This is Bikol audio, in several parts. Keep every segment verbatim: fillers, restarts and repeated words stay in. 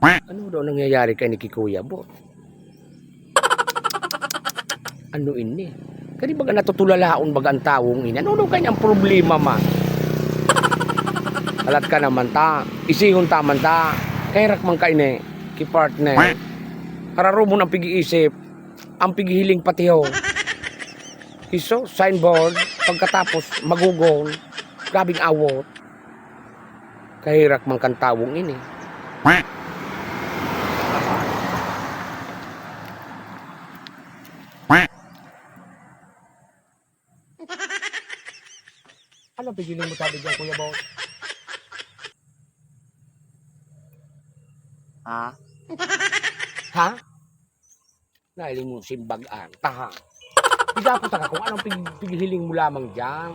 Ano daw nangyayari kay ni Kuya Bot? Ano ini? Kani baga natutulalaon baga ang tawong ini? Ano daw kaya ang problema man? Alat ka naman ta. Isihon ta man ta. Kaherak man ka ini, ki partner. Hararumon ang pig-iisip, ang pighihiling patiho. Iso, signboard, pagkatapos, magugol. Grabing awot. Kaherak man kan tawong ini. Ano pighiling mo sabi diyan, Kuya Bot? Ha? Ha? Nahiling mo simbag-an, taha. Igapot ka kung anong pig-, pighiling mo lamang diyan.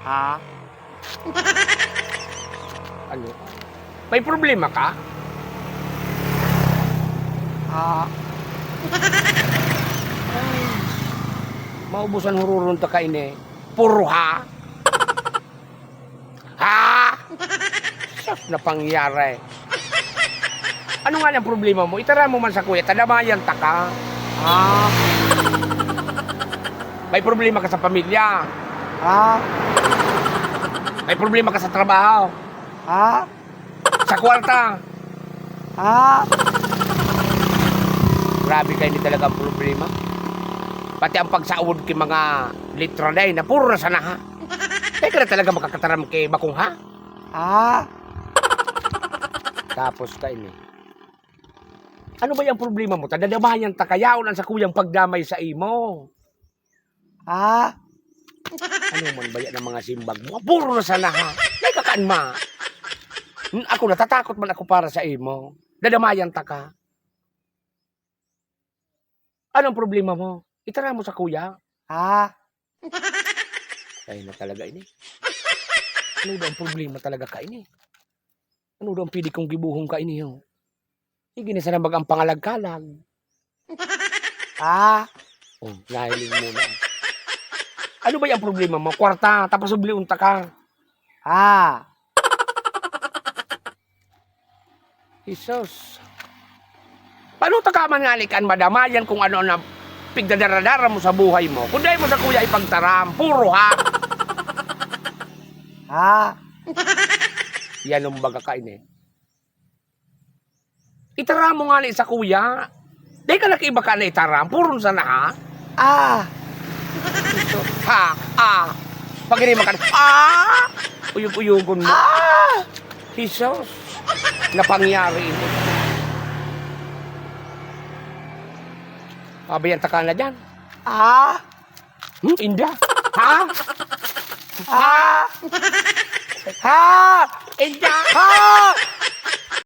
Ha? Ano? May problema ka? Ha? Ay, maubusan hururon ta ka ini. Puro ha? Ha? Sus, napangyari. Ano nga ang problema mo? Itara mo man sa kuya, tadamayan ta ka. Ah. May problema ka sa pamilya. Ah. May problema ka sa trabaho. Ah. Sa kwarta. Ah. Grabe kayo ni talagang problema. Pati ang pagsaod ki mga litra na na puro na sana ha. Di ka na talaga makakataram ki bakong ha? Ah. Tapos ka ini. Ano ba yung problema mo? Tadadamayan ta kayaon ang sa kuyang pagdamay sa imo. Ah. Ano man ba yan ang mga simbag mo? Puro na sana ha. May kakaan ma. Hmm, ako natatakot man ako para sa imo. Dadamayan ta ka. Anong problema mo? Itara mo sa kuya. Ah. Ay na talaga ini. Ano daw ang problema talaga ka ini? Ano daw ang pwede kong gibuhong ka ini, oh? Sige na sana mag ang pangalag-kalag. Ah. Oh, nahiling mo na. Ano ba yung problema mo? Kwarta, tapos ublion ta ka. Ah. Jesus. Paano ta ka man nga ni kan madamayan kung ano na pigdadaradara mo sa buhay mo? Kung dai mo sa kuya ipagtaram, puro ha. Ha? Yan ang baga ka ini. Itara mo nga ni sa kuya. Dai ka nakiiba ka na itaram, puro sana ha. Ah. Ha, ah. Pag ini makan, ah. Uyog-uyogon mo. Ah. Jesus. Napangyari ito. Pabayaan ta ka na dyan. Ah. Hmm? Inda? Ha? Ha? Ha? Inda? Ha?